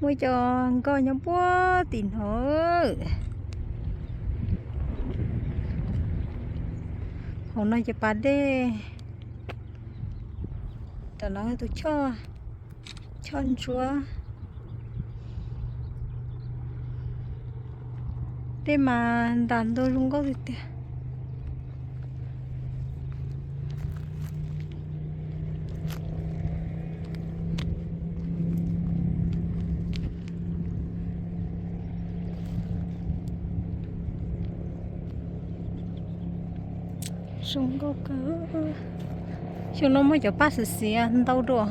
Muaj cov nkoj nyob puag tim no. Hauv no ces pas dej. Tam no tus choj, choj ntsuab. Dej mas ntas ntua zoo nkauj tiag tiag. Zoo nkauj kawg. Xyoo no muaj cov paj xiv xiv ntau dua.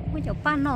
Muaj cov paj no.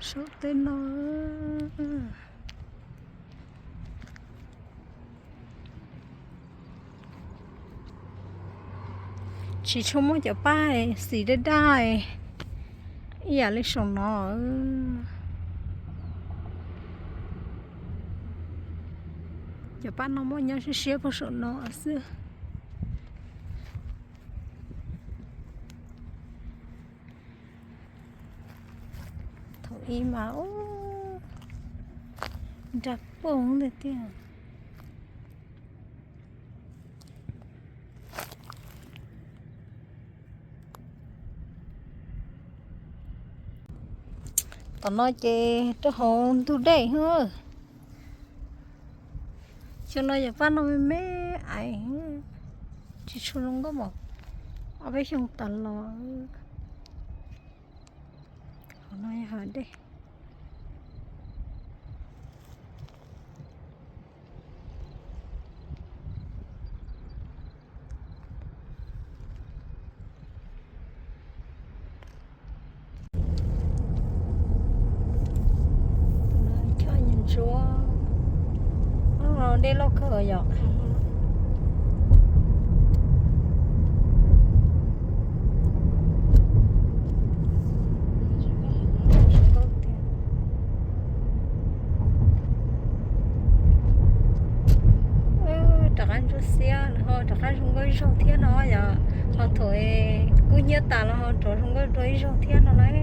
Saum tej no tsis tshua muaj cov paj xis daj daj ib yam li saum no. Cov paj no muaj nyob siab siab puag saum no xwb. Thaum ub mas ub, nra poog tiag tiag. Tom no ces rau hauv ntug dej. Xyoo no cov paj no me me ais, tsis tshua zoo nkauj npaum ob peb xyoo tas los. Qhov no yog hav dej. Choj ntsuab, dej loj kawg yom. Rov qab ntsuab xiab lawm ho rov qab zoo nkauj ib zaug thiab no yom. Ho thaum kub hnyiab tas los ho rov zoo nkauj dua ib zaug thiab no lauj.